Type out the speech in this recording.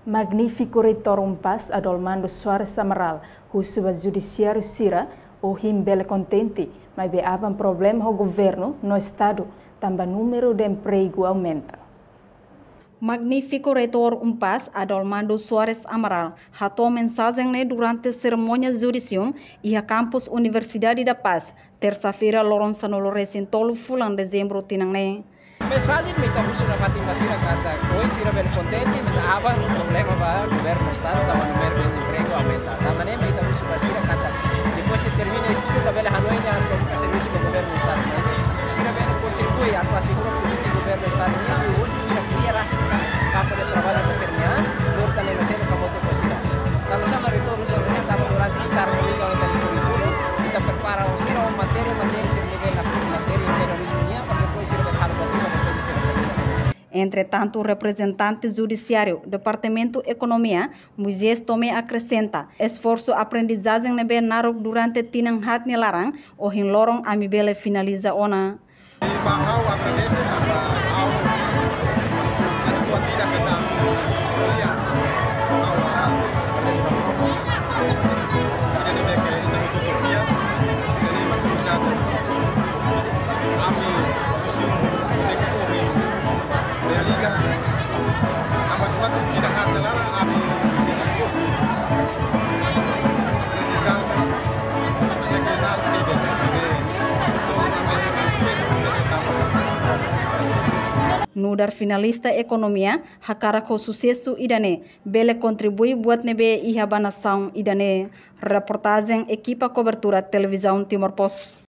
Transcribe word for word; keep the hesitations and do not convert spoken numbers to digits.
Magnífiku Reitór UNPAZ, Adolmando Soares Amaral, husu ba judisiáriu sira ohin bele kontente, maibé aban problema ho governu no estadu, tanba númeru de empregu aumenta. Magnífiku Reitór UNPAZ, Adolmando Soares Amaral, hato'o mensajen ne'e durante serimónia judisium iha kampus Universidade da Paz, tersa-feira, loron sanulu-resin-tolu fulan dezembru tinan ne'e. Mensajen mak ita husu nafatin ba sira katak ohin sira bele kontente, mas aban problema ba governu estadu, tanba númeru de empregu aumenta. Tanba ne'e mak ita husu ba sira katak depois de termina estudu, labele hanoin nia atu servisu ba governu estadu. Sira bele kontribui atu asegura polítika governu estadu nian, i ohin sira kria rasik ka, kampu de traballu ba sira-nian, lori tan ne'e ba sira kamote ba sira. Tanba sá mak reitór husu, tanba durante ita harmoniza ona territóriu, ita prepara sira ho matéria, matéria sira nivel akut, matéria terrorizmu nian, para depois sira bele halo ba sira, depois sira bele. Entretantu, reprezentante judisiáriu Departamentu Ekonomia, Moisés Tomé, akresenta, esforsu aprendizajen ne'ebé naruk durante tinan haat nia laran, ohin loron ami bele finaliza ona. Ba ha'u agradese tanba ha'u atu buat ida kata ko'alia. Ha'u agradese ba ha'u. Ida ne'ebé ke ita hotu konfia, ida ne'e mak kuidadu. Ami husu ida ke ohin. Bele liga. Tanba kuandu ita hata laran, ami esforsu. Ida ke naruk ida ke. Nu'udar finalista ekonomia, hakarak ho susesu ida-ne'e bele kontribui buat ne'ebé iha ba nasaun ida-ne'e. Reportajen ekipa kobertura Televizaun Timor Post.